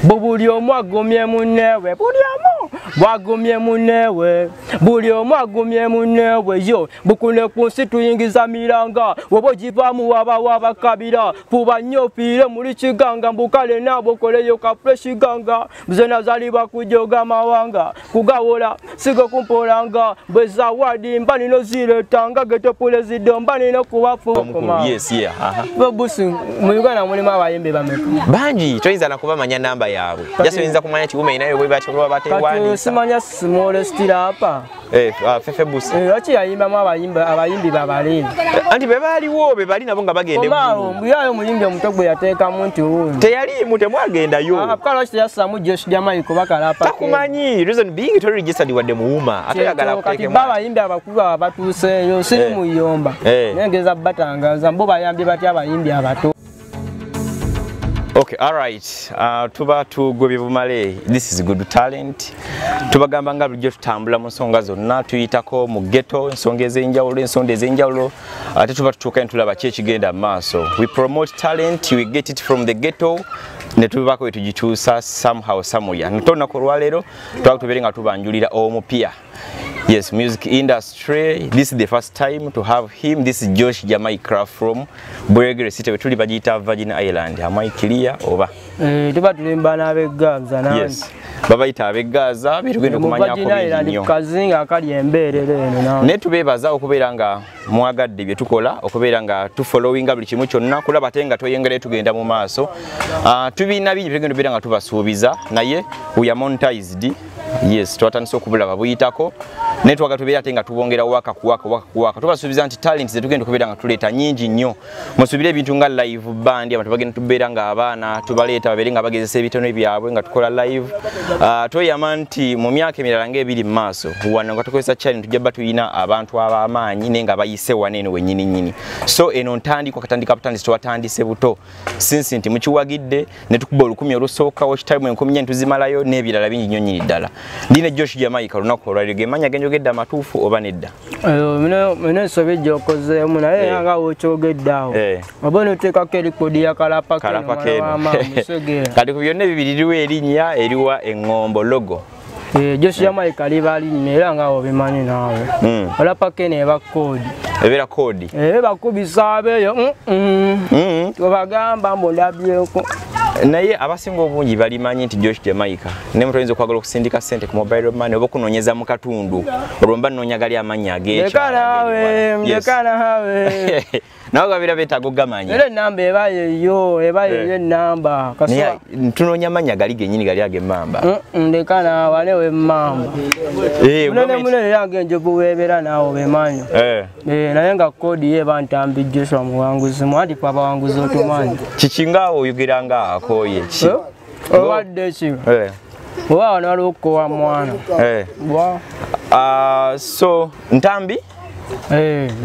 Buli omu agumye munnewe, buli omu bwagumye munnewe, buli omu agumye munnewe. Yo bukune ku nsi tuyingiza miranga, woba ogivaamu waba wabakabira, fuba nnyo ofiire muli kiganga, mbukale naabo okoleyo ka fresh ganga, nze nazaalibwa kujoga mawanga, kugawola sigo kumpolanga, bwe zawadi mba nino zireetanga, ghetto puleziddo mba nino kubafuukoma. Yes, yeah. Busi mu Uganda mulimu abayimbi bameka? Bangi, toyinza na kubamanya namba yaabwe. Just oyinza kumanya nti Uma inayo bwe batyo lwa batewandiisa. Kati simanya smallest rapper. Fefe Busi. Lwaki yayimbamu abayimbi babalinzi? Anti be baaliwo be bali nabo nga bagenda eggulu. Mbuyayo omuyimbi omuto gwe yateekamu nti wuuno. Teyaliimu, temwagendayo. Kale lwaki teyassaamu Josh Jamaica kuba kalapa ke? Takumanyi, reason being toli registered wadde mu Uma. Ate oyagala akuteekemu. Kati bo abayimbi abakulu abo batuuseeyo, siri muyomba. Naye ngeza batangaza, bo bayambye batya abayimbi abato? Okay, all right. Tuba tugobye bumale. This is good talent. Tubagamba nga bulijjo tutambula mu nsonga zonna, tuyitako mu ghetto, ensonga ez'enjawulo, ensonda ez'enjawulo, ate tuba tutuuka ne tulaba ki ekigenda mu maaso. We promote talent, we get it from the ghetto, ne tubaako we tugituusa somehow somewhere. Nto olunaku olwaleero twagala tubeere nga tubanjulira omupya. Yes, music industry. This is the first time to have him. This is Josh Jamaica from Bweyogerere City. Tuli bagiyita Virgin Island. Am I clear oba? Tuba tulimba n'ab'e Gaza. Yes. Babayita ab'e Gaza, betugenda okumanyako bingi nnyo. Kazinga akali embeerera eno nawe. Naye tubeebaza okubeera nga mwagadde bye tukola, okubeera nga tufollowinga buli kimu kyonna, kulaba ate nga tweyongerayo tugenda mu maaso. Tubiina bingi byetugenda okubeera nga tubasuubiza, naye we are monetized. Yes, twatandise okubulaba buyitako, naye twagala tubeere ate nga tubongera waka ku waka, waka ku waka. Tubasuubiza nti talent ze tugenda okubeera nga tuleeta nnyingi nnyo. Musuubire ebintu nga live band, abantu bagenda tubeera nga abaana tubaleeta babeere nga bagezesa ebitono byabwe nga tukola live. Tweyama nti mu myaka emirala ng'ebiri mu maaso, wano nga tukozesa channel tujja bba tulina abantu ab'amaanyi naye nga bayise wano eno wennyini nnyini. So eno ntandikwa katandika butandisi, twatandise buto. Since nti mukiwagidde ne tukuba 1000 olusooka, watch time 4000 tuzimalayo n'ebirala bingi nnyo nnyini ddala. Ndi ne Josh Jamaica olunaku olwaleero, ge mannya ge njogedde amatuufu oba nedda? Mino ensobi gy'okozeemu naye nga w'okyogedde awo. Oba onoteekako erikodi ya Kalapa Keno, Kalapa Keno. mwana wa maama, musegeera. Kati ku byonna ebibiri liriwo erinnya eriwa eŋŋombo logo. Josh Jamaica liba linnya era nga obimanyi naawe. Kalapa Keno eba koodi. Ebeera koodi. Bakubisa abeeyo. Tebagamba mbu ndabyeko. Naye abasinga obungi balimanyi nti Josh Jamaica ne muntu oyinza okwagala okusindika ssente ku mobile money oba okunoonyeza mu katundu, olwo mba nnoonya gali amannya ag'ekyalo. Leka naawe, leka naawe. Nawe gabeera beetaaga ogamanya. Era ennamba eba yeeyo, eba yeeyo ennamba. Naye tunoonya amannya gali gennyini gali ag'emmamba. Leka naawe, ane w'emmamba. Munene munene era ng'enjovu weebeera naawe obimanyi. Naye nga koodi ye eba Ntambi Joshua Muwanguzi, anti ffe abawanguzi otumanyi. Kiki nga oyogera nga akooye ki? Obadde ki? Oba wano waliwo okukoowa mwana. Wa? So, Ntambi?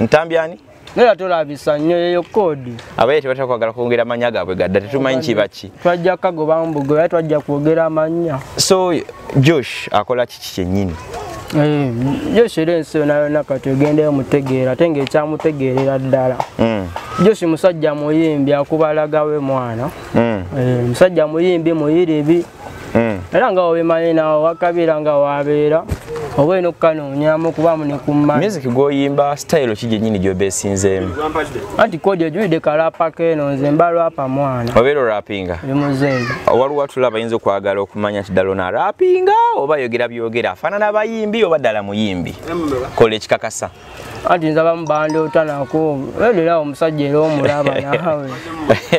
Ntambi ani? Naye tolabisa nnyo eyo koodi. Abaye tebatera kwagala kwongera amannya gaabwe gadda, tetumanyi kiba ki. Twajja kagoba mbugo, era twajja kwogera amannya. So, Josh akola kiki kyennyini? Josh era ensi yonna yonna kati ogendeyo mutegeera, ate ng'ekyamutegeerera ddala. Josh musajja muyimbi, akubalagawe mwana. Musajja muyimbi, muyiribi. Era nga obimanyi naawe wakabeera nga wabeera, oba olina okukanoonyaamu kubaamu ne ku mmanyi. Music gw'oyimba style ki gyennyini gy'obeesinzeemu? Anti koodi ojulidde kalapa k'eno, nze mba lwapa mwana. Obeera orapinga? Ndi muzeeyi. Waliwo atulaba ayinza okwagala okumanya nti ddala ono arapinga oba ayogera byogera, afaanana abayimbi oba ddala muyimbi? Kola ekikakasa. Anti nze abamu bandoota nako, era omusajja era omulaba naawe.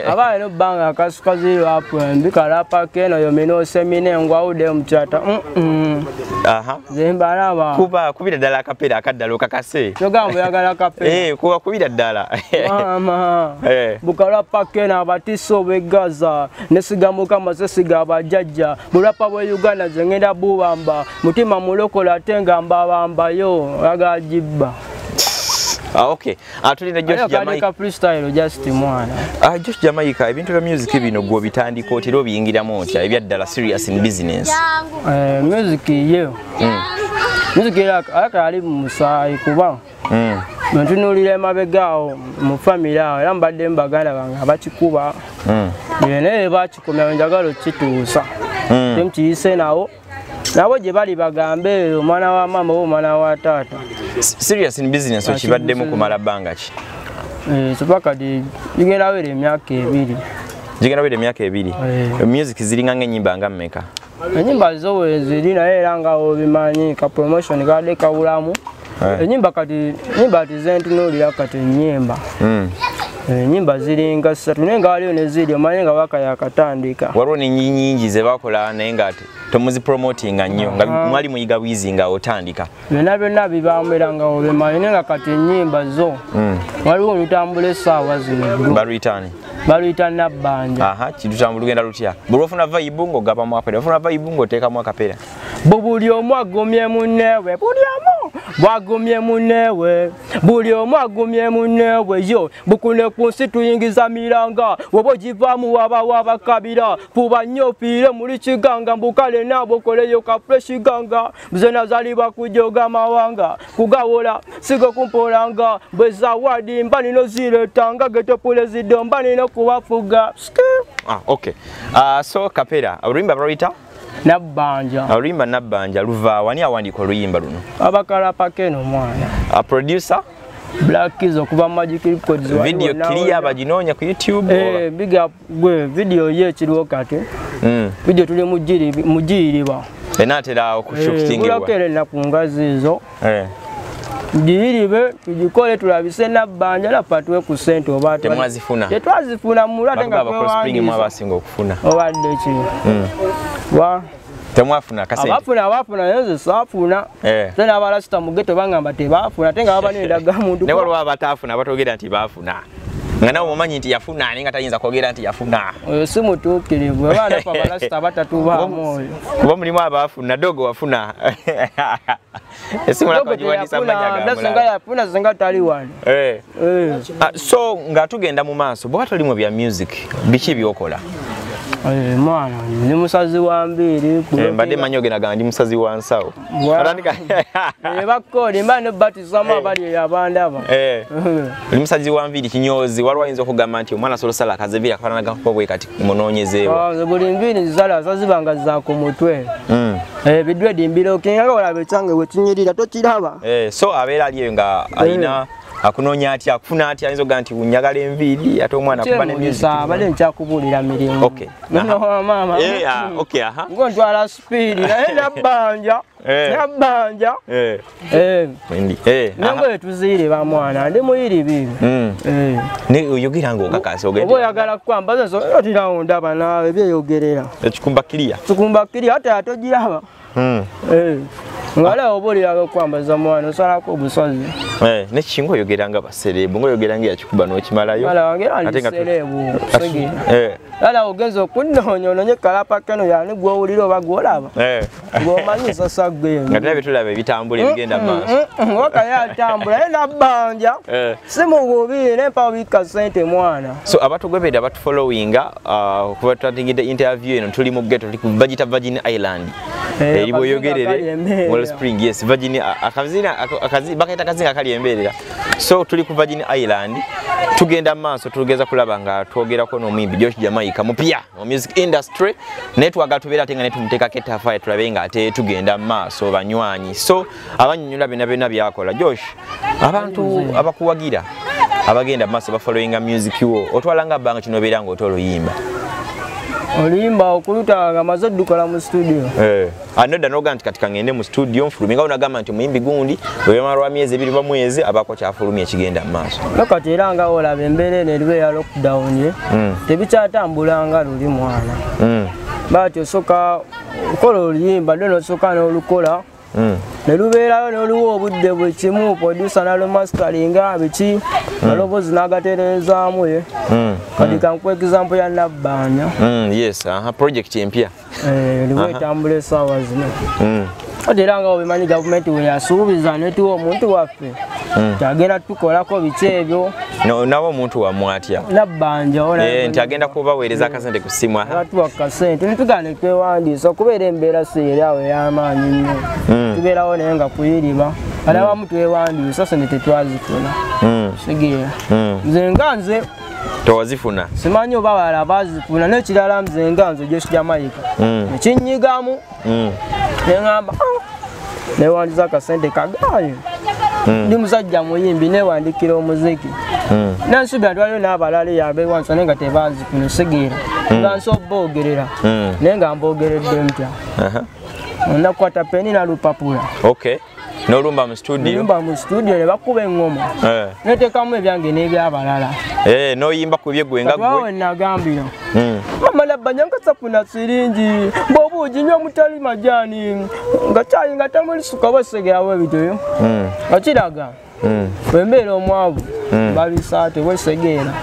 Aba alina obba nga akasuka zi rap embi, kalapa k'eno yo minoose mine ngwawudde mukyata. Nze mbalaba. Kuba, kubira ddala akapeera akaddala okakase. Kyogamba oyagala akapeera. Kuba kubira ddala. Maama. Bukalapa k'eno abatisse obw'e Gaza, nesiga Mukama sesiga abajjajja. Bulapa bw'e Uganda nze ngenda bubamba, mutima mulokola ate nga mbabambayo, oyagala gibba. Okay. Tuli ne Josh Ayo, Jamaica. Kaleka freestyle just mwana. Josh Jamaica, ebintu bya music bino gwe obitandika otya era obiyingiramu otya ebya ddala serious in business? Music ye. Music era aka ali mu musaayi kuba. Ntunuulira emabega awo mu family awo era mbadde mu baganda bange abakikuba. Naye bakikomya njagala okukituusa. Temukiyise nawo nabo gye bali bagambe omwana wa maama oba omwana wa taata. Serious in business okibaddemu kumala bbanga ki? Sofa kati gigenda wera emyaka 2. Gigenda wera emyaka 2. Music ziringa ng'ennyimba nga mmeka? Ennyimba zo weeziri naye era nga obimanyi ka promotion kadde kabulamu. Ennyimba kati ennyimba tizentunuulira kati ennyimba. Ennyimba ziringa 3 naye nga waliyo ne ziri omanyi nga waka yakatandika. Waliwo ne nnyingi ze bakola naye nga tomuzipromotinga nnyo nga mwali muyiga bwizi nga otandika. Byonna byonna bibaamu era nga obimanyi naye nga kati ennyimba zo waliwo olutambula essaawa zino. Baluyita ani? Baluyita Nabbanja. Aha, kirutambula lugenda lutya? Buli lw'ofuna vibe ng'ogabamu akapera, ofuna vibe ng'oteekamu akapera. Buli omu agumye munnewe, buli omu bwagumye munnewe, buli omu agumye munnewe yo bukune ku nsi tuyingiza miranga, woba ogivaamu waba wabakabira, fuba nnyo ofiire muli kiganga, mbukale nabo okoleyo ka fresh ganga, nze nazaalibwa kujoga mawanga, kugawola sigo kumpolanga, bwe zawadi mba nino zireetanga, ghetto puleziddo mba nino kubafuga. Okay. So kapera, oluyimba baluyita? Nabbanja. Oluyimba Nabbanja luva wani awandiika oluyimba luno? Abakalapa keno mwana. Producer? Black Keys okuva Magic Records. Video clear baginoonya ku YouTube? Big up gwe video ye ekiriwo kati. Video tuli mugiyiriba. Enaatera okushootingibwa. Bulakere ennaku nga ziizo. Tugiyiribe tugikole tulabise Nabbanja naffe atuwe ku ssente oba temwazifuna. Tetwazifuna mulu ate nga twewandiisa. Abasinga okufuna. Obadde ki? Wa? Temwafuna kasente. Abafuna naye nze saafuna. Ate n'abalasita mu ghetto bangamba tebaafuna ate nga baba n'endagamuntu. Naye waliwo abataafuna abatogera nti baafuna. Nga nawe omumanyi nti yafuna naye nga tayinza kwogera nti yafuna. Oyo si mutuukirivu, abaana ffe abalasita abatatuubaamu oyo. Kuba mulimu abaafuna, dogo wafuna. Essimu lako giwandiisa amannya ga mulala. Singa yafuna singa tali wano. So nga tugenda mu maaso, bw'oba toli mu bya music, biki by'okola? Mwana, ndi musazi wa nviiri. Mbadde mmanyi ogenda gamba ndi musazi wa nsawo. Bakkooli mba ne batizamu abali eyo abandaba. Oli musazi wa nviiri kinyozi, waliwo ayinza okugamba nti omwana asobola osala akazinviiri akafaanana gakuba bwe kati munoonyezeewo. Buli nviiri nzisala ziba nga za ku mutwe. Ebidwedi mbirokinga nga olaba ekyange bwe kinyirira tokiraba. So abeera ali eyo nga alina akunoonya atya, akufuna atya, ayinza okugamba nti njagala enviiri ate omwana akuba ne music. Abadde nkyakubuulira mirimu. Okay. Maama. Okay, aha. Ngontwala speed naye Nabbanja. Nabbanja. Nengoye tuziire ba mwana ndi muyiribi. Ne oyogera ng'okakasa ogende. Oba oyagala kukwambaza so otirawo ndaba naawe byeyogerera. Ekikumba clear. Kikumba clear ate atogiraba. Ngala oba oliraga okwambaza mwana osalako obusozi. Nekinga oyogera nga baserebu ng'oyogera nga yakikuba n'okimalayo. Ate nga serebu. Ala ogenza okunnoonya onoonye kalapa keno yani gw'owulira oba gw'olaba. Gw'omanyi sasa gwe. Nga tulabye tulaba ebitambula ebigenda mu maaso. Waka yatambula naye Nabbanja. Si mububi naye mpawo bikka ssente mwana. So abatugobedde abatufollowinga kuba tutatingidde interview eno tuli mu ghetto tuli ku bagita Virgin Island. Eri bw'oyogerere Wall Spring, yes, Virgin akazina bakaita akazinga kali embeerera. So tuli ku Virgin Island tugenda maaso tugeza kulaba nga twogerako n'omuyimbi Josh Jamaica mupya mu music industry naye twagala tubeera ate nga ne tumuteekako ettaffaali tulabe nga ate tugenda maaso banywanyi. So abannyonnyola byonna byonna byakola. Josh, abantu abakuwagira abagenda maaso bafollowinga music wo otwala nga bbanga kino obeera ng'ote oluyimba? Oluyimba okuluta nga maze oddukola mu studio. Anodda n'ogamba nti kati kangende mu studio nfulumye nga onagamba nti omuyimbi gundi bwe bamala lwa myezi 2 oba mwezi abaako kyafulumya ekigenda mu maaso. Kati era nga olaba embeera eno eriwo eya lockdown tebikyatambula nga luli mwana. Batyo osooka okola oluyimba lwo n'osooka n'olukola ne lubeerayo n'oluwa obudde bwe kimu producer n'alumasteringa biki maloboozi n'agatereezaamu. Kati kankuwa example ya Nabbanja. Yes, aha, project empya. Eriwo etambula essaawa zino. Ate era nga obimanyi gavumenti we yasuubiza netuwa omuntu waffe agenda tukolako biki ebyo. Nawe omuntu wammwe atya? Nabbanja. Nti agenda kubaweereza akasente ku ssimu. Atuwa akasente netugenda ne twewandiisa okubeera embeera si eri awo ey'amaanyi nnyo. Tubeerawo naye nga kuyiriba. Ate abamu twewandiisa sente tetwazifuna. Sigeera. Nze nga nze Tewazifuna. Simanyi oba balala bazifuna n'ekirala nze nga nze Josh Jamaica. Ekinyigamu. Ne ŋŋamba newandiza akasente kagaayo. Ndi musajja muyimbi newandikira omuziki. Nansuubira nti waliyo n'abalala eyo abeewandiisa naye nga tebazifuna osegeera. Nga nsobola obboogerera. Naye nga mboogeredde ntya. Nakwata peni na lupapula. Okay. N'olumba mu studio. Nolumba mu studio ne bakuba eŋŋoma. Neteekamu ebyange n'ebyabalala. N'oyimba ku byeggwe nga ggwe. Awo nagambira. Mama labanya nga safuna siringi bw'obuugi nywa mutali majaani nga kyayi nga temuli suka bwesegerawo ebitoyo. Nga kiraga bwe mbeera omwavu babisaate bwesegeera.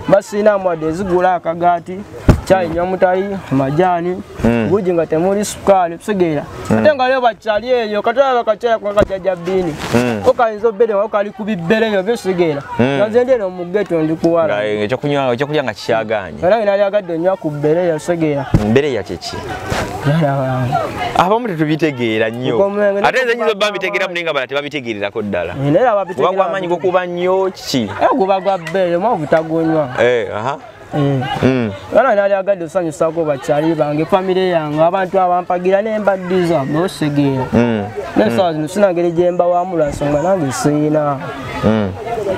Basiina mwadde ezigula akagaati kyayi nywa mutali majaani buugi nga temuli sukaali kusegeera. Ate nga leo bakyali eyo katwala bakakyala ku kajjajja bbiini. Okayinza obbeere nga kali ku bibbereyo byesegeera. Nga nze ndi eno mu ghetto ndi kuwala. Ekyokunywa ekyokulya nga kikyagaanye. Nga nange nalyagadde nnywa ku bbereya osegeera. Bbereya kye ki? Abamu tetubitegeera nnyo. Ate nze nnyinza obba mbitegeeramu naye nga balala tebabitegeererako ddala. Guba gw'amaanyi gukuba nnyo kiki? Guba gwa bbeeyi omwavu tagunywa. Nga nalyagadde osanyusaako bakyali bange famire yange abantu abampagira ne mbaddiza n'osegeera. N'essaawa zino sina ngeri gye mbawamu lwa nsonga nange siyina.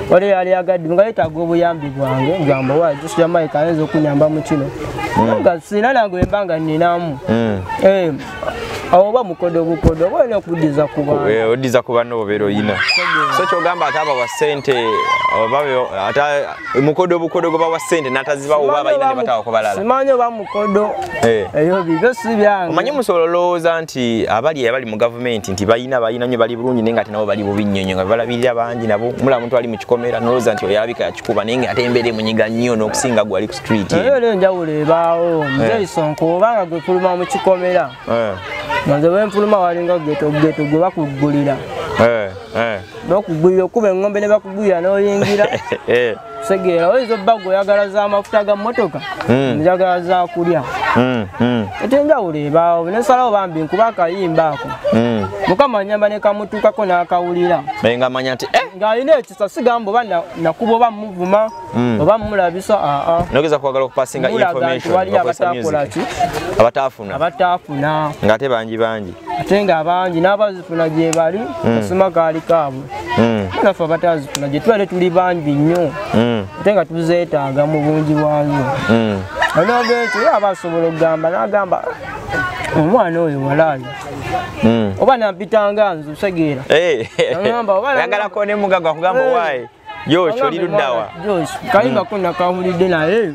Wali yalyagadde nga yeetaaga obuyambi bwange ngamba wa Josh Jamaica ayinza okunyamba mu kino. Nga sina nange mba nga nninamu. Awo oba mukodo bukodo oba olina okuddiza ku bantu. Oddiza ku banno obeera oyina. So ky'ogamba ate abawa ssente oba ate mukodo bukodo gwe bawa ssente n'atazibawo oba abalina ne batawa ku balala. Simanyi oba mukodo. Eyo bibyo si byange. Omanyi musobola olowooza nti abali mu gavumenti nti balina nnyo bali bulungi naye nga ate nabo bali bubi nnyo nnyo nga balabirira bangi nabo mulaba omuntu ali mu kikomera n'olowooza nti oyo alabika yakikuba naye nga ate embeera emunyiga nnyo n'okusinga gwe ali ku street. Eyo era enjawulo ebaawo. Muzeeyi Sonko obanga gwe fuluma mu kikomera. Nze bwe nfuluma walinga ghetto ghetto gwe bakuggulira. Bakugulira okuba eng'ombe ne bakugulira n'oyingira. Segeera oyinza obba gwe oyagala z'amafuta ga mmotoka, njagala za kulya. Ate enjawulo ebaawo ne nsalawo bambi nkuba akayimba ako. Mukama annyamba ne kamutuukako n'akawulira. Naye ng'amanya nti Ng'alina ekisa sigamba oba nakuba oba muvuma oba mmulabisa aa. Nogeza kwagala okupasinga information wali abataakola ki? Abataafuna. Abataafuna. Ng'ate bangi bangi. Ate ng'abangi n'abazifuna gye bali kasima kaali kaabwe. Naffe abatazifuna gye tubadde tuli bangi nnyo. Ate nga tuzeetaaga mu bungi bwazo. Olw'ekyo ye aba asobola okugamba n'agamba omwana oyo walaayi. Oba nampitanga nze osegeera. Oyagalako ne mugagga akugamba waayi Josh oli ludda wa? Josh kayimbako nakawulidde naye.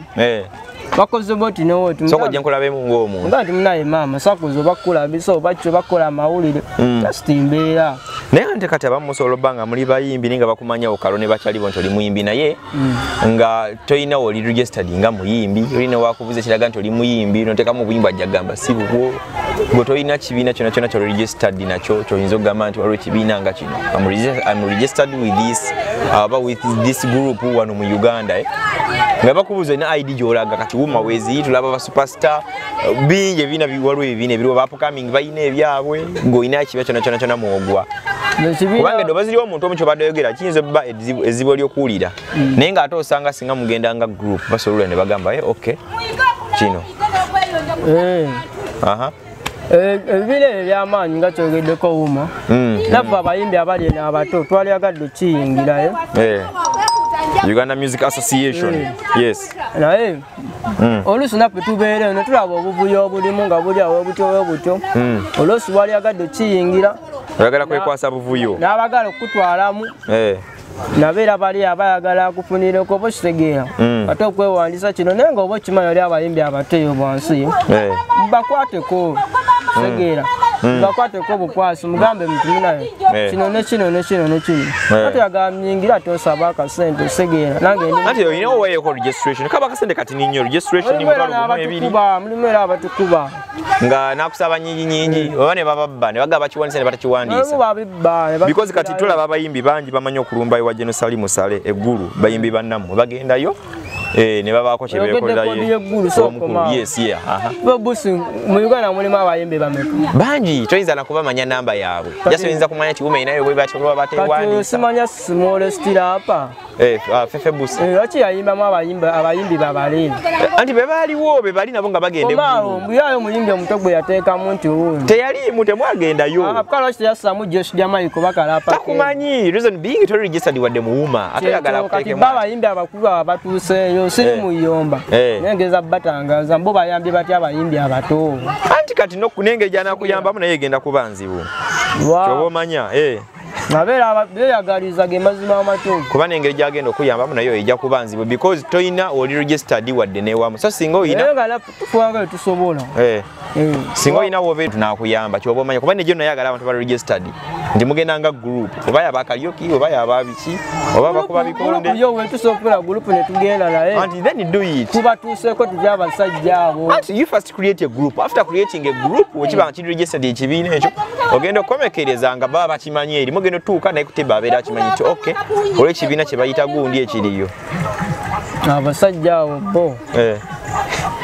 Bakoze boti n'oti. Sooka ojje nkulabemu ng'omuntu. Nga nti munaye maama sakoze oba kukulabisa oba ki oba kukola amawulire. Just mbeera. Naye ate kati abamu musobola obba nga muli bayimbi naye nga bakumanyawo kalo ne bakyalibo nti oli muyimbi naye nga tolina w'oli registered nga muyimbi olina wakubuza ekiraga nti oli muyimbi n'oteekamu obuyimbi ajja kugamba si bubwo gwe tolina kibiina kyonna kyonna ky'oli registered nakyo ky'oyinza okugamba nti waliwo ekibiina nga kino I'm registered with this oba with this group wano mu Uganda nga bakubuuza olina ID gy'olaga kati wuma weezi tulaba ba superstar bingi ebibiina waliwo ebibiina ebiriwo ba upcoming balina ebyabwe ng'olina ekibiina kyonna kyonna kyonna mw'ogwa. Kubanga eddoboozi ly'omuntu omu ky'obadde oyogera kiyinza obba ezzibu ery'okuwulira naye ng'ate osanga singa mugenda nga group basobola ne bagamba okay kino. Ebibiina ebyo eby'amaanyi nga kyogeddeko wuma naffe abayimbi abali eno abato twalyagadde okukiyingirayo. Uganda Music Association. Yes. Naye oluusi naffe tubeera eno tulaba obuvuyo obulimu nga buli awo obutyo obutyo. Oluusi walyagadde okukiyingira. Oyagala kwekwasa buvuyo. N'abagala okukutwalamu. Nabeera bali abayagala akufunireko oba okitegeera. Ate okwewandiisa kino naye nga oba okimanyi oli abayimbi abato eyo wansi. Mubakwateko. Tegeera. Mubakwateko obukwasi mugambe muti munaye. Kino ne kino ne kino ne kino. Ate oyagala mnyingira ate osaba akasente osegeera. Nange ndi Anti olina oweeyeko registration. Kaba akasente kati nnyo registration ni 20,000. Mulimu era abatukuba. Nga nakusaba nyingi nyingi oba ne bababba ne bagamba bakiwandiisa ne batakiwandiisa. Because kati tulaba abayimbi bangi bamanyi okulumba ewa General Salim Saleh eggulu bayimbi bannammwe bagendayo Ne babaako kye beekolerayo. Yes, yeah. Busi mu Uganda mulimu abayimbi bameka? Bangi, toyinza na kubamanya namba yaabwe. Just oyinza kumanya nti UMA nayo bwe batyo bateewandiisa. Kati simanya smallest rapper. Fefe Busi. Lwaki yayimbamu abayimbi babale? Anti be baaliwo be bali nabo nga bagenda eggulu. Mbuyayo omuyimbi omuto gwe yateekamu nti wuuno. Teyaliimu temwagendayo. Lwaki teyassaamu Josh Jamaica bakalapa? Takumanyi, reason being toli registered wadde mu UMA. Ate oyagala akuteekemu. Kati abayimbi abakulu abo batuuseeyo siri muyomba. Nengeza batangaza mbo bayambye batya abayimbi abato. Anti kati n'engeri gy'anaakuyambamu naye egenda kuba nzibu. Ky'oba omanya. Nabeera beeyagaliza ge mazima amatuufu. Kuba n'engeri gy'agenda okuyambamu nayo ejja kuba nzibu because toyina oli registered wadde n'ewamu. So singa oyina naye nga tufuanga bwe tusobola. Singa oyina w'obeera tunaakuyamba ky'oba omanya kuba negyo nayagala abantu bali registered. Nti mugenda nga group oba yaba karaoke oba yaba biki oba bakuba bikonde. Group yo we tusobola group ne tugenda naye. Anti then do it. Tubatuuseeko tujja abasajja abo. Anti you first create a group. After creating a group wekiba nga kiri registered ekibiina ekyo ogenda okukomekereza nga baba bakimanyi eri mugenda otuuka naye kuteba abeera akimanyi nti okay olw'ekibiina kye bayita gundi ekiriyo. Abasajja abo bo.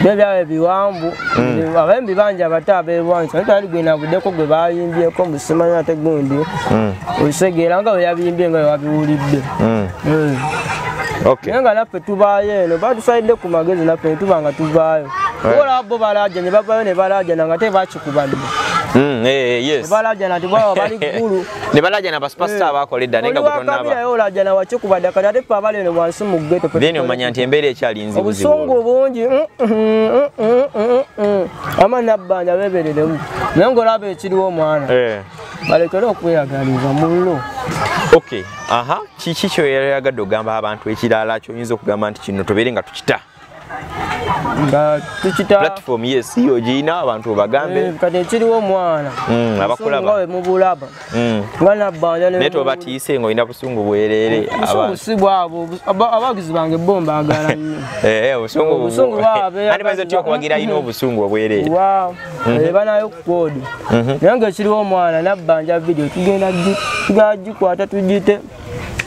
Bye biwanvu abayimbi bangi abato abeerwanyisa naye tewali gwe navuddeko gwe bayimbyeko mbu simanyi ate gundi okisegeera nga bwe yabiyimbye nga bwe wabiwulidde. Naye nga naffe tubaayo eno batusalidde ku magezi naffe ne tuba nga tuvaayo. Olaba bo balaajanye bavaayo ne balaajana nga tebakikubadde. Yes. Balajana nti baba bali ggulu. Ne balajana ba superstar abakola edda naye nga gwe tonnaba. Oli olajana wakikubadde kati ate ffe abali eno wansi mu ghetto. Then omanya nti embeera ekyali nzibuzibu. Obusungu bungi. Ama nabbanja beebereremu. Naye ng'olaba ekiriwo omwana. Balekere okweyagaliza mullo. Okay. Aha. Kiki kyoyagadde ogamba abantu ekirala ky'oyinza okugamba nti kino tubeere nga tukita? Nga tukita platform yes yo gina abantu bagambe kati ekiriwo omwana abakulaba nga mubulaba nga nabbanja naye tobatiise ng'olina busungu bwerere abantu si bwabo abagizi bange bo mbaagala nnyo. Obusungu bwabwe ani bayinza otya okuwagira alina obusungu obwerere? Wow banayo kodi naye nga ekiriwo omwana nabbanja video tugenda gikwata tugite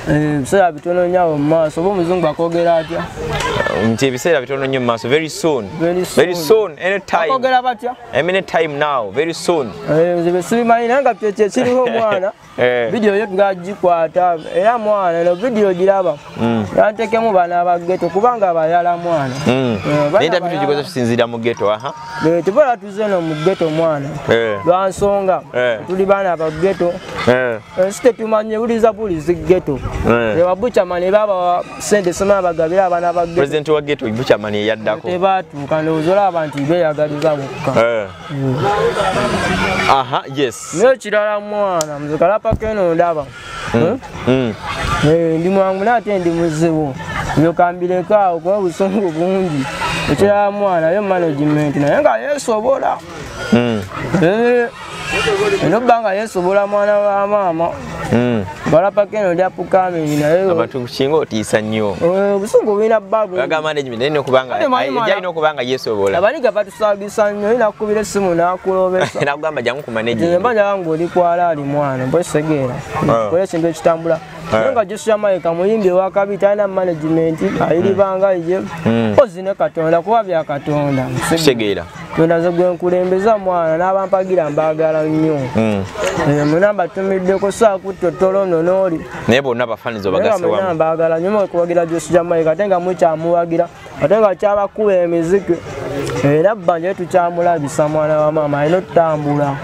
ebiseera bitono nnyo awo mu maaso oba omuzungu akwogera atya? Nti ebiseera bitono nnyo mu maaso very soon. Very soon, anytime. Akwogera batya? Any time now, very soon. Nze bwe sibimanyi naye nga kyekyo ekiriho omwana. Video yo tugagikwata era mwana eno video giraba. Yantekemu bano aba ghetto kubanga abayala mwana. Naye interview tugikozesa tusinziira mu ghetto aha. Tubala tuzze eno mu ghetto mwana. Lwa nsonga tuli baana aba ghetto. Ensi tetumanye buliza bulizi ghetto. Babuchaman baba sente soma bagabira abaana ba ghetto. President wa ghetto Buchaman yaddako. Tebatuuka ndowooza olaba nti beeyagaliza bokka. Aha, yes. Naye ekirala mwana nze kalapa keno ndaba. Ndi mwangu naye ate ndi muzibu. Ebyo kambireko awo kuba obusungu bungi. Ekirala mwana yo management naye nga yeesobola. Eno bbanga yeesobola mwana wa maama. Balapa keno ndi upcoming naye abantu kukinga otiisa nnyo. Obusungu bulina bbabu. Baga management naye n'okubanga ejja okubanga yeesobola. Abaniga batusagisa nnyo nakukubira essimu n'akulobesa. Nakugamba jangu ku management. Nze mba njagala ng'oli kwala ali mwana mposegeera. Kola ekintu ekitambula. Naye nga Joshua Jamaica muyimbi owakabi talina management ayiribanga ye. Mpozi ne Katonda kuba bya Katonda. Kitegeera. Katonda nze gwe nkulembeza mwana n'abampagira mbaagala nnyo. Muna mbatumiddeko saakuttotola ono n'oli. Naye bonna abafanizi obagasse wamu. Naye mbaagala nnyo okuwagira Joshua Jamaica ate nga mukyamuwagira ate nga kyabakuba emiziki. Era bbanja tukyamulabisa mwana wa maama alina otutambula.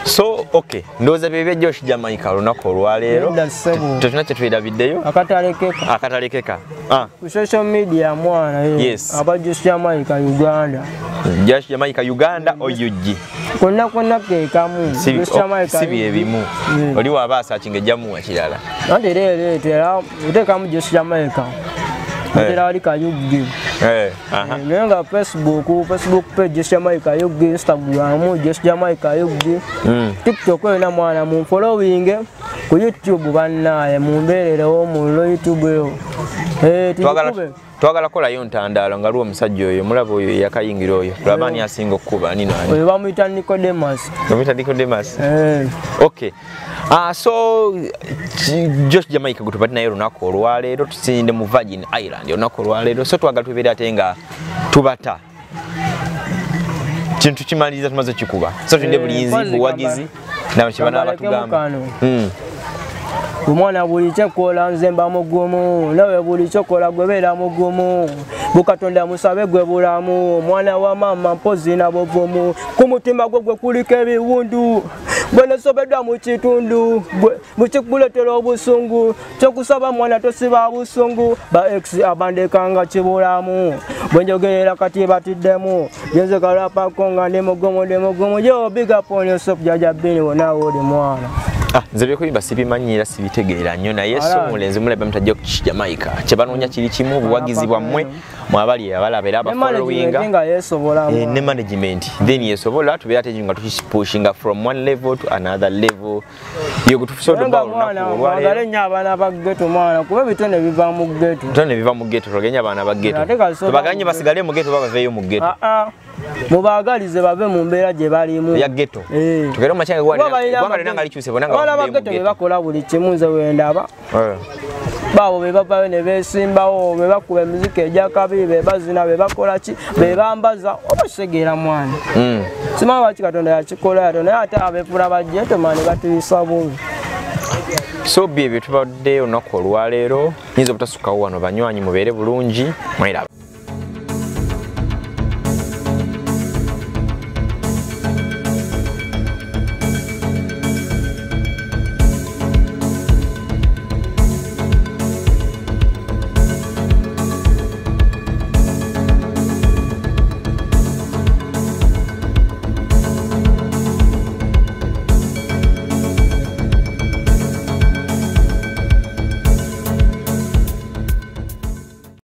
So okay, ndowooza bye bya Josh Jamaica olunaku olwaleero. Tetulina kye twerabiddeyo. Akatalekeka. Akatalekeka. Ku social media mwana yes. Aba Josh Jamaica Uganda. Josh Jamaica Uganda OUG. Konna konna keekamu. Josh Jamaica si bye bimu. Oli waba asakinga ejjamuwa kirala. Anti era ereetera oteekamu Josh Jamaica. Otera wali Kayuggi. Naye nga Facebook page Josh Jamaica UG, Instagram Josh Jamaica UG, TikTok yonna mwana mu following. Ku YouTube bannaye mumbeererewo mu YouTube eyo. Twagala kolayo ntandaalo nga lwo omusajja oyo mulaba oyo yakayingira oyo tulaba ani asinga okukuba ani nani. Oyo bamuyita Nicodemus. Bamuyita Nicodemus. Okay. So Josh Jamaica gwe naye olunaku olwaleero tusinde mu Virgin Island olunaku olwaleero, so twagala tubeere ate nga tubata kintu kimaliriza tumaze kikuba, so tulinde bulinzi buwagizi nabo kye banaaba batugamba. Omwana buli kyekola nze mba mugumu, nawe buli kyokola gwe beera mugumu, Bukatonda musabe gwe bulamu, omwana wa maama mpozi na buvumu, ku mutima gwe gwe kuliko ebiwundu, gwe nesobeddwa mu kitundu, bukikuleetera obusungu, kyokusaba mwana tosiba busungu, ba ex abandekanga kibulamu, bwe njogerera kati batiddemu, nze kalapako nga ndi mugumu ndi mugumu, yo big up on yourself Jaja Bini wonna oli mwana. Nze byekuyimba sibimanyi era sibitegeera nnyo, naye so omulenzi mulaba mutajja ku Jamaica kye banoonya kiri kimu obuwagizi bwammwe mwabali abalaba era abafollowinga ne management, then yesobola tubeera ate nga tukipushinga from one level to another level. Yo gutusobola olunaku olwaleero nnyo abaana ba ghetto mwana, kuba ebitone biva mu ghetto. Ebitone biva mu ghetto, twaganye abaana ba ghetto tubaganye basigale mu ghetto babaveeyo mu ghetto. Mubaagalize bave mu mbeera gye balimu ya ghetto. Tugere mu makyanga gwanga lyonna nga likyuse bonna nga abaana ba ghetto be bakola buli kimu nze wendaba. Baabo be bavayo ne beesimbawo, be bakuba emiziki egyakabi, be bazina, be bakola ki, be bambaza, oba kitegeera mwana. Simanyi lwaki Katonda yakikola atyo, naye ate abeefula ba ghetto man batuyisa bubi. So bye tubadde olunaku olwaleero, nyinza obutasukkawo wano banywanyi mubeere bulungi mweraba.